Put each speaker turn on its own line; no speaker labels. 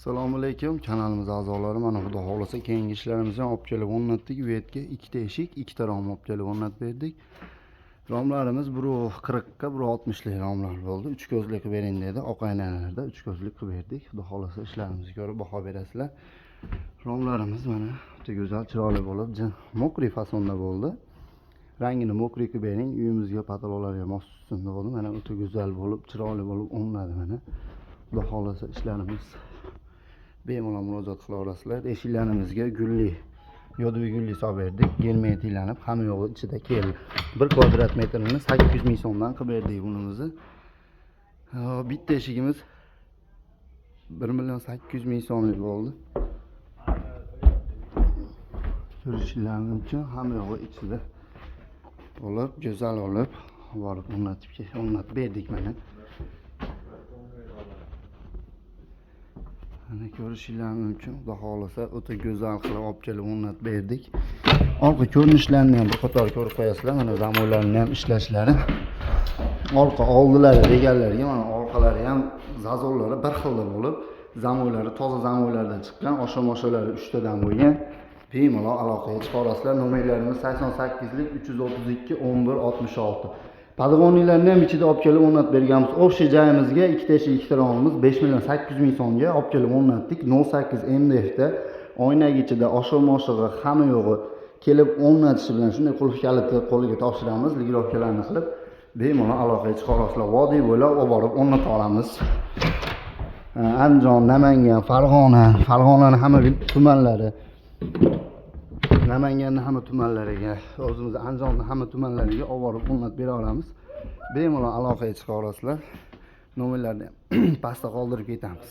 Assalomu alaykum kanalimiz a'zolari. Mana xudo xohlasa keyingi ishlarimizni ham olib kelib o'rnatdik. U yerga ikkita eshik, ikkita rom olib kelib o'rnatib berdik. Romlarimiz 1.40 ga 1.60 lik romlar bo'ldi. 3 ko'zli qilib bering dedi. Oq aynalarda 3 ko'zli qilib berdik. Xudo xohlasa ishlarimizni ko'rib baho berasizlar. Romlarimiz mana juda go'zal, chiroyli bo'lib, мокрый fasonda bo'ldi. Rangini мокрый qilib bering, uyimizga потолок larga mos tushsin dedi. Mana o'ta go'zal bo'lib, chiroyli bo'lib o'rnadi mana. Xudo xohlasa ishlarimiz bemalol murojaat qila olasizlar. Eshiklarimizga gulli, yodvi gulli solib berdik. Germetiklanib, hamma yo'g'i ichida keldi. 1 kvadrat metrini 800 ming so'mdan qilib berdik bunimizni. Hop, bitta eshigimiz 1 million 800 ming so'mlik bo'ldi. Ko'rishingiz mumkin, hamma yo'g'i ichida bo'lib, go'zal olib, borib o'rnatib berdik mana. Mana ko'rishingiz mumkin, xudo xohlasa o'ta go'zal qilib olib kelib o'rnatib berdik. Orqa ko'rinishlarini ham bir qator ko'rib qo'yasizlar. Mana zamoylarni ham ishlashlari. Orqa oldilari deganlarga mana orqalari ham зазор lari bir xilda bo'lib, zamoylari toza zamoylardan chiqqan, osha-moshalari 3 tadan bo'lgan. Bemalol aloqaga chiqa olasizlar. Nomerlarimiz 88lik 332 11 66. Подоконник larni ham ichida olib kelib o'rnatib berganmiz. Общий joyimizga ikkita eshik, ikkita romimiz 5 million 800 ming so'mga olib kelib o'rnatdik. 08 MDFda oynak ichida oshiq-moshig'i hamma yo'g'i kelib o'rnatishi bilan shunday qulf kaliti qo'liga topshiramiz, регулировка larni qilib bemalol aloqaga chiqa olasizlar. Vodiy bo'ylab olib borib o'rnata olamiz. Andijon, Namangan, Farg'ona, Farg'onani hamma tumanlari, Namanganni hamma tumanlariga, o'zimiz Andijonni hamma tumanlariga olib borib o'rnatib bera olamiz. Bemalol aloqaga chiqa olasizlar. Nomerlarni ham pastda qoldirib ketamiz.